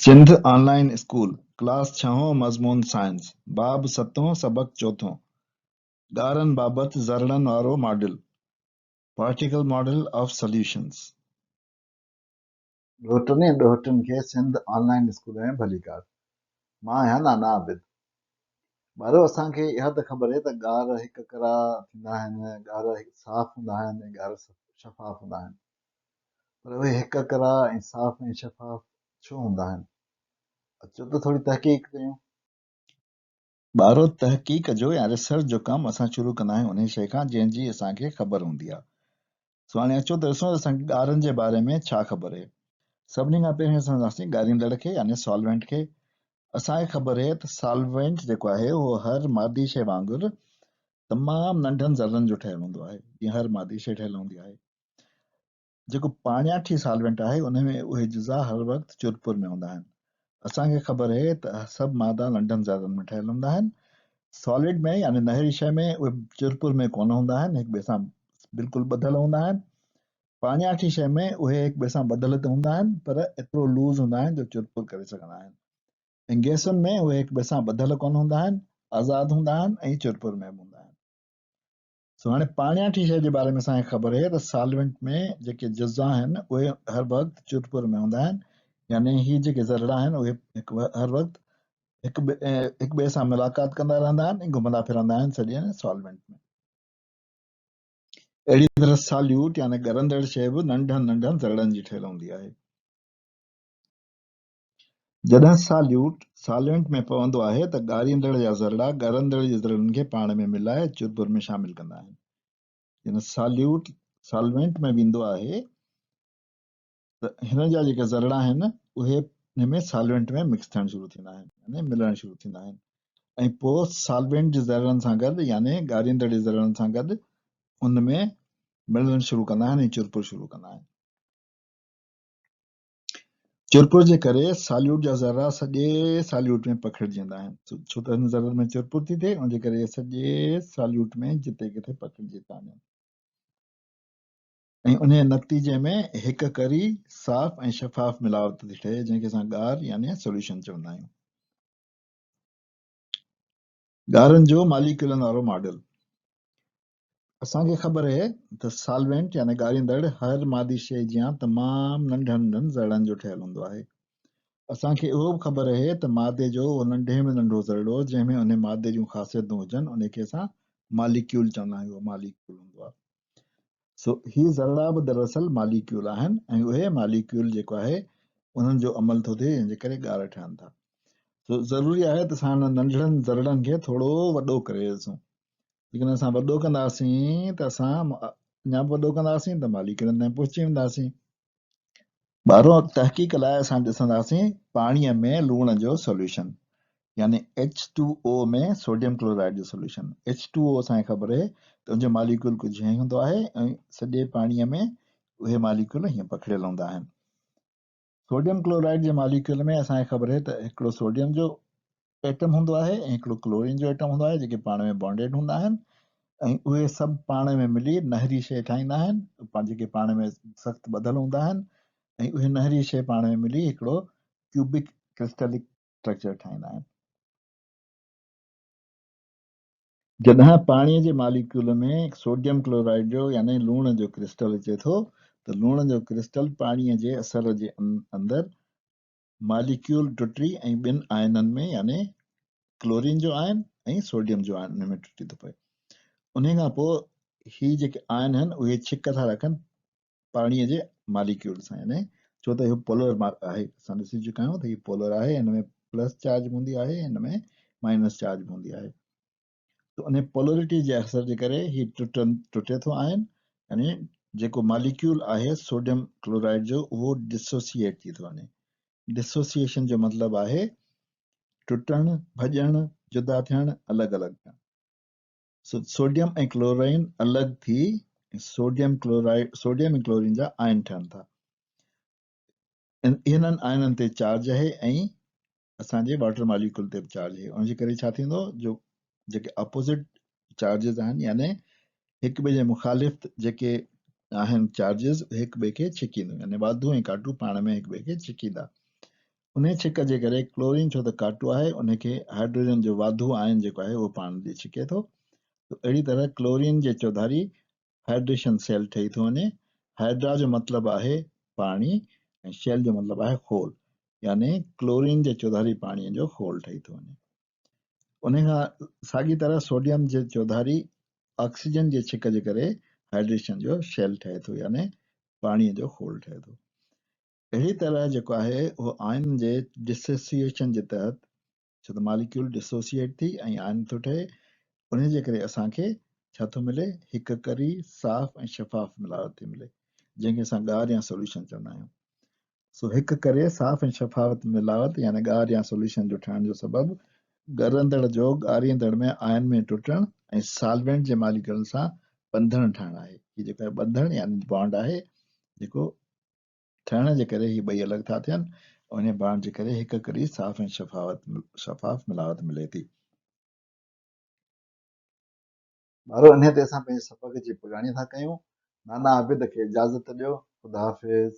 سنڌ آن line school, class ڇهون، مضمون science, باب ستون، سبق چوٿون، ڳارن بابت ذرڙن وارو model, Particle Model of Solutions. ڏوهٽن ۽ ڏوهٽين کي سنڌ آن لائين اسڪول ۾ ڀليڪار. مان آهيان نانا عابد. ٻارو اسان کي اها ته خبر اهي ته ڳار هڪ ڪرا ٿيندا آهن، ڳار صاف هوندا آهن ۽ ڳار شفاف هوندا آهن. پر اهي هڪ ڪرا ۽ صاف ۽ شفاف ڇو هوندا آهن؟ اچو ته ٿوري تحقيق ڪيون. ٻارو تحقيق جو يا ريسرچ جو ڪم اسان شروع ڪندا آهيون انهي شيء کان جنهن جي اسان کي خبر هوندي آهي. سو هاڻي اچو ته ڏسون ته اسان کي ڳارن جي باري ۾ ڇا خبر اهي. سڀني کان پهرين اسان ڏسنداسين ڳاريندڙ کي يعني سالوينٽ کي. اسان کي خبر اهي ته سالوينٽ جيڪو آهي اهو هر مادي شيء وانگر تمام ننڍن ذرن جو ٺهيل هوندو آهي جيئن هر مادي شيء ٺهيل هوندي آهي. جيڪو پاڻياٺي سالوينٽ آهي ان ۾ اهي جزا هر وقت چرپر ۾ هوندا آهن. اسان کي خبر اهي ته سڀ مادا ننڍن ذرن ۾ ٺهيل هوندا آهن. سالڊ ۾ يعني نهري شيء ۾ اهي چرپر ۾ ڪونه هوندا آهن، هڪ ٻئي سان بلڪل ٻڌل هوندا آهن. پاڻياٺي شيء ۾ اهي هڪ ٻئي سان ٻڌل ته هوندا آهن پر ايترو لوز هوندا آهن جو چرپر ڪري سگهندا آهن ۽ گئسن ۾ اهي هڪ ٻئي سان ٻڌل ڪونه هوندا آهن، آزاد هوندا آهن ۽ چرپر ۾ به هوندا آهن. سو هاڻي پاڻياٺي شيء جي باري ۾ اسان کي خبر آهي ته سالوينٽ ۾ جيڪي جزا آهن اهي هر وقت چرپر ۾ هوندا آهن يعني هي جيڪي ذرڙا آهن اهي هڪ هر وقت هڪ هڪ ٻئي سان ملاقات ڪندا رهندا آهن ۽ گهمندا ڦرندا آهن سڄي سالوينٽ ۾. اهڙي طرح ساليوٽ يعني ڳرندڙ شيء به ننڍن ننڍن ذرڙن جي ٺهيل هوندي آهي. جڏهن ساليوٽ سالوينٽ ۾ پوندو آهي ته ڳاريندڙ جا ذرڙا ڳرندڙ جي ذرڙن کي پاڻ ۾ ملائي چرٻر ۾ شامل ڪندا آهن. جڏهن ساليوٽ سالوينٽ ۾ ويندو آهي ته هن جا جيڪي ذرڙا آهن اهي ان ۾ سالوينٽ ۾ مڪس ٿيڻ شروع ٿيندا آهن يعني ملڻ شروع ٿيندا آهن ۽ پوء سالوينٽ جي ذرڙن سان گڏ يعني ڳاريندڙ جي ذرڙن سان گڏ ان ۾ ملڻ شروع ڪندا آهن ۽ چرپر شروع ڪندا آهن. چرپر جي ڪري ساليوٽ جا ذرا سڄي ساليوٽ ۾ پکڙجي ويندا آهن ڇو ته هن ذرن ۾ چرپر ٿي ٿئي ان جي ڪري اهي سڄي ساليوٽ ۾ جتي ڪٿي پکڙجي ٿا وڃن ۽ انهي نتيجي ۾ هڪ ڪري صاف ۽ شفاف ملاوت ٿي ٺهي جنهن کي اسان ڳار يعني سوليوشن چوندا آهيون. ڳارن جو ماليڪيولن وارو ماڊل. اسان کي خبر اهي ته سالوينٽ يعني ڳاريندڙ هر مادي شيء جيان تمام ننڍن ننڍن ذرڙن جو ٺهيل هوندو آهي. اسان کي اهو به خبر اهي ته مادي جو اهو ننڍي ۾ ننڍو ذرڙو جنهن ۾ انهي مادي جون خاصيتون هجن انهي کي اسان ماليڪيول چوندا آهيون اهو ماليڪيول هوندو آهي. سو هي ذرڙا به دراصل ماليڪيول آهن ۽ اهي ماليڪيول جيڪو آهي انهن جو عمل ٿو ٿئي جنهن جي ڪري ڳار ٺهن ٿا. سو ضروري آهي ته اسان انهن ننڍڙن ذرڙن کي ٿورو وڏو ڪري ڏسون. جيڪڏهن اسان وڏو ڪنداسين ته اسان اڃا به وڏو ڪنداسين ته ماليڪيولن تائين پهچي وينداسين. ٻارو تحقيق لاء اسان ڏسنداسين پاڻيء ۾ لوڻ جو سوليوشن يعني ايڇ ٽو او ۾ سوڊيم ڪلورائيڊ جو سوليوشن. ايڇ ٽو او اسان کي خبر آهي ته ان جو ماليڪيول ڪجهه هيئن هوندو آهي ۽ سڄي پاڻيء ۾ اهي ماليڪيول هيئن پکڙيل هوندا آهن. سوڊيم ڪلورائيڊ جي ماليڪيول ۾ اسان کي خبر آهي ته هڪڙو سوڊيم جو ايٽم هوندو آهي ۽ هڪڙو ڪلورين جو ايٽم هوندو آهي جيڪي پاڻ ۾ بانڊيڊ هوندا آهن ۽ اهي سڀ پاڻ ۾ ملي نهري شيء ٺاهيندا آهن جيڪي پاڻ ۾ سخت ٻڌل هوندا آهن ۽ اهي نهري شيء پاڻ ۾ ملي هڪڙو ڪيوبڪ ڪرسٽلڪ اسٽرڪچر ٺاهيندا آهن. جڏهن پاڻيء جي ماليڪيول ۾ سوڊيم ڪلورائيڊ جو يعني لوڻ جو ڪرسٽل اچي ٿو ته لوڻ جو ڪرسٽل پاڻيء جي اثر جي اندر ماليڪيول ٽٽي ۽ ٻن آئنن ۾ يعني ڪلورين جو آئن ۽ سوڊيم جو آئن ان ۾ ٽٽي ٿو پئي. انهيء کان پوء هي جيڪي آئن آهن اهي ڇڪ ٿا رکن پاڻيء جي ماليڪيول سان يعني ڇو ته اهو پولر آهي اسان ڏسي چڪا آهيون ته هي پولر آهي هن ۾ پلس چارج به هوندي آهي هن ۾ مائنس چارج به هوندي آهي ته ان پولرٽي جي اثر جي ڪري هي ٽٽن ٽٽي ٿو آئن يعني جيڪو ماليڪيول آهي سوڊيم ڪلورائيڊ جو اهو ڊسوسيئيٽ ٿي ٿو وڃي ڊسوسيئيشن جو مطلب آهي ٽٽڻ ڀڄڻ جدا ٿيڻ الڳ الڳ ٿيڻ سوڊيم ۽ ڪلورائين الڳ ٿي سوڊيم ڪلورائيڊ سوڊيم ۽ ڪلورين جا آئن ٺهن ٿا. انهن آئنن تي چارج آهي ۽ اسان جي واٽر ماليڪيول تي به چارج آهي ان جي ڪري ڇا ٿيندو جو جيڪي اپوزٽ چارجز آهن يعني هڪ ٻئي جي مخالف جيڪي آهن چارجز هڪ ٻئي کي ڇڪينديون يعني واڌو ۽ ڪاٽو پاڻ ۾ هڪ ٻئي کي ڇڪيندا. انهي ڇڪ جي ڪري ڪلورين ڇو ته ڪاٽو آهي ان کي هائڊروجن جو واڌو آئن جيڪو آهي اهو پاڻ ڏي ڇڪي ٿو ته اهڙي طرح ڪلورين جي چوڌاري هائڊريشن سيل ٺهي ٿو وڃي. هائڊرا جو مطلب آهي پاڻي ۽ شيل جو مطلب آهي خول يعني ڪلورين جي چوڌاري پاڻي جو خول ٺهي ٿو وڃي. انهي کان ساڳي طرح سوڊيم جي چوڌاري آڪسيجن جي ڇڪ جي ڪري هائڊريشن جو شيل ٺهي ٿو يعني پاڻي جو خول ٺهي ٿو. اهڙي طرح جيڪو آهي اهو آئن جي ڊسوسيئيشن جي تحت ڇو ته ماليڪيول ڊسوسيئيٽ ٿي ۽ آئن ٿو ٺهي انهي جي ڪري اسان کي ڇا ٿو ملي هڪ ڪري صاف ۽ شفاف ملاوت ٿي ملي جنهن کي اسان ڳار يا سوليوشن چوندا آهيون سو هڪ ڪري صاف ۽ شفاف ملاوت يعني ڳار يا سوليوشن جو ٺهڻ جو سبب ڳرندڙ جو ڳاريندڙ ۾ آئن ۾ ٽٽڻ ۽ سالوينٽ جي ماليڪيولن سان ٻنڌڻ ٺهڻ آهي هي جيڪو آهي ٻنڌڻ يعني بانڊ آهي جيڪو ٺهڻ جي ڪري هي ٻئي الڳ ٿا ٿين ۽ انهي بانڊ جي ڪري هڪ ڪري صاف ۽ شفاف ملاوت ملي ٿي. ٻارو انهي تي اسان پنهنجي سبق جي پڄاڻي ٿا ڪيون. نانا عابد کي اجازت ڏيو. خدا حافظ.